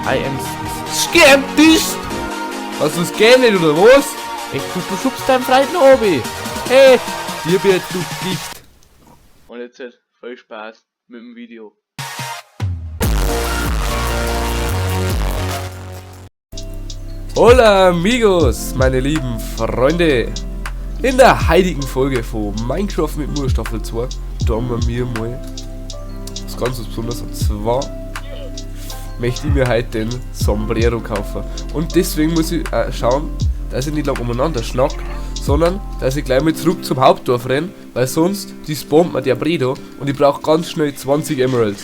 I am skeptisch! Was du es nicht oder was? Echt, du schubst deinen Freund noch oben. Hey, dir wird du dicht. Und jetzt halt viel Spaß mit dem Video. Hola amigos, meine lieben Freunde. In der heutigen Folge von Minecraft mit Mur Staffel 2, da haben wir mir mal was ganz was Besonderes, und zwar möchte ich mir heute den Sombrero kaufen. Und deswegen muss ich schauen, dass ich nicht lang umeinander schnack, sondern dass ich gleich mal zurück zum Hauptdorf renne, weil sonst die spawnt mir der Bredo und ich brauche ganz schnell 20 Emeralds.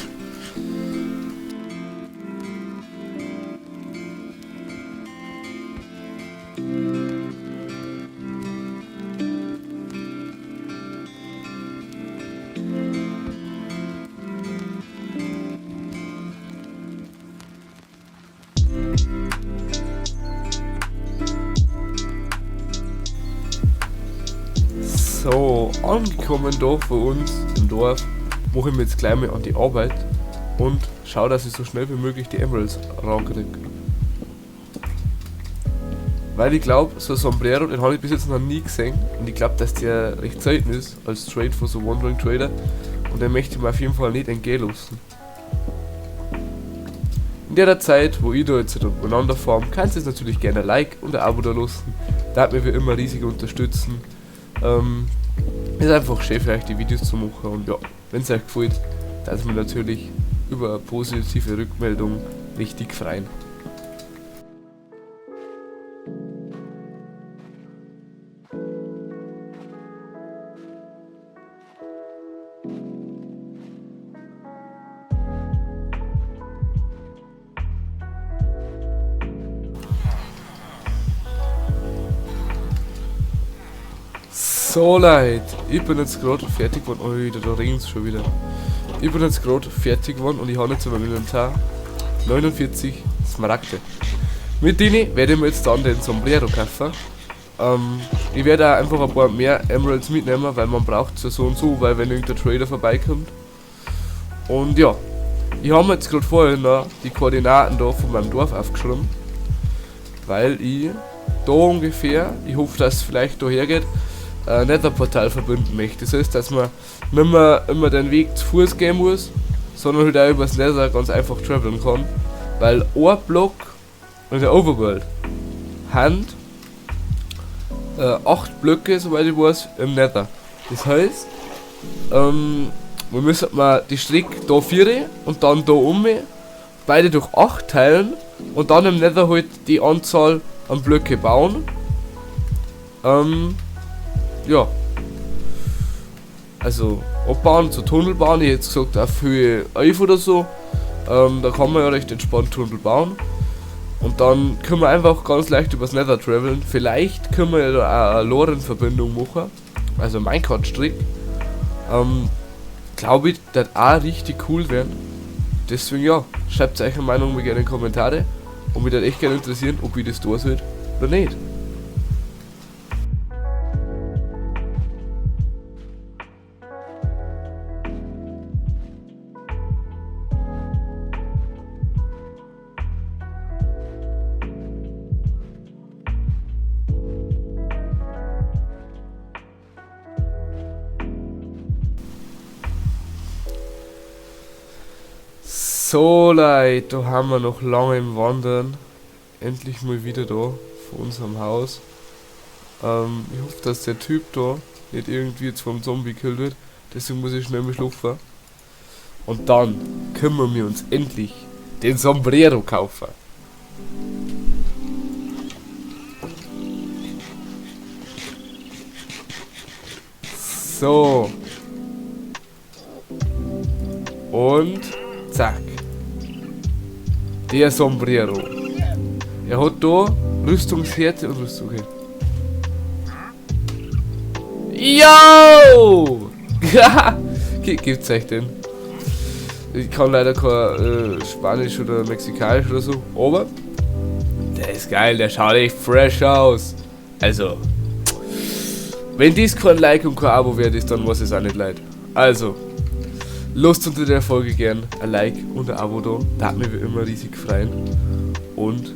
So, angekommen da bei uns im Dorf, mache ich mir jetzt gleich mal an die Arbeit und schau, dass ich so schnell wie möglich die Emeralds rankrieg. Weil ich glaub, so ein Sombrero, den hab ich bis jetzt noch nie gesehen und ich glaub, dass der recht selten ist als Trade für so Wandering Trader und den möchte ich mir auf jeden Fall nicht entgehen lassen. In der Zeit, wo ich da jetzt umeinander fahre, kannst du jetzt natürlich gerne ein Like und ein Abo da lassen. Da hat mir wie immer riesig unterstützen. Ist einfach schön für euch die Videos zu machen und ja, wenn's euch gefällt, dann ist mir natürlich über eine positive Rückmeldung richtig freuen. So Leute, ich bin jetzt grad fertig geworden. Ui, da regnet's schon wieder. Ich bin jetzt grad fertig geworden und ich habe jetzt in meinem Inventar 49 Smaragde. Mit denen werde ich mir jetzt dann den Sombrero kaufen. Ich werde auch einfach ein paar mehr Emeralds mitnehmen, weil man braucht es ja so und so, weil wenn irgendein Trader vorbeikommt. Und ja, ich habe mir jetzt grad vorhin noch die Koordinaten da von meinem Dorf aufgeschrieben, weil ich da ungefähr, ich hoffe, dass es vielleicht da hergeht, Nether-Portal verbinden möchte. Das heißt, dass man nicht mehr immer den Weg zu Fuß gehen muss, sondern halt auch übers Nether ganz einfach traveln kann. Weil ein Block in der Overworld hat 8 Blöcke, soweit ich weiß, im Nether. Das heißt, wir müssen mal die Strecke da 4 und dann da um, beide durch 8 teilen und dann im Nether halt die Anzahl an Blöcke bauen. Ja. Also abbauen, zur Tunnelbahn, ich hätte jetzt gesagt auf Höhe 11 oder so. Da kann man ja recht entspannt Tunnel bauen. Und dann können wir einfach ganz leicht übers Nether traveln. Vielleicht können wir ja da auch eine Loren-Verbindung machen. Also Minecart-Strick. Glaub ich, das auch richtig cool werden. Deswegen ja, schreibt eure Meinung mir gerne in die Kommentare. Und mich würde echt gerne interessieren, ob ich das da sollte oder nicht. So Leute, da haben wir noch lange im Wandern. Endlich mal wieder da vor unserem Haus. Ich hoffe, dass der Typ da nicht irgendwie jetzt vom Zombie gekillt wird. Deswegen muss ich schnell mal schlafen. Und dann können wir uns endlich den Sombrero kaufen. So. Und zack. Der Sombrero. Er hat da Rüstungshärte und Rüstung. Okay. Yo! Gibt's euch den? Ich kann leider kein Spanisch oder Mexikanisch oder so, aber der ist geil, der schaut echt fresh aus. Also, wenn dies kein Like und kein Abo wert ist, dann muss es auch nicht leid. Also, Lasst unter der Folge gern ein Like und ein Abo da. Da hat mich wie immer riesig freuen. Und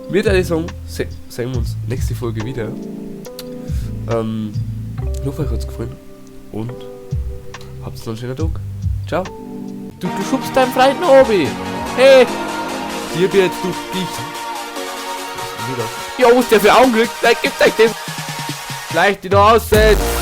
mir würde ich sagen, sehen wir uns nächste Folge wieder. Ich hoffe, euch hat's gefallen. Und habt noch einen schönen Tag. Ciao. Du schubst deinen Freund noch oben. Hey! Dir wird du dich. Ja, was der für Augen kriegt, dann gibt euch das. Gleich die noch aussetzt.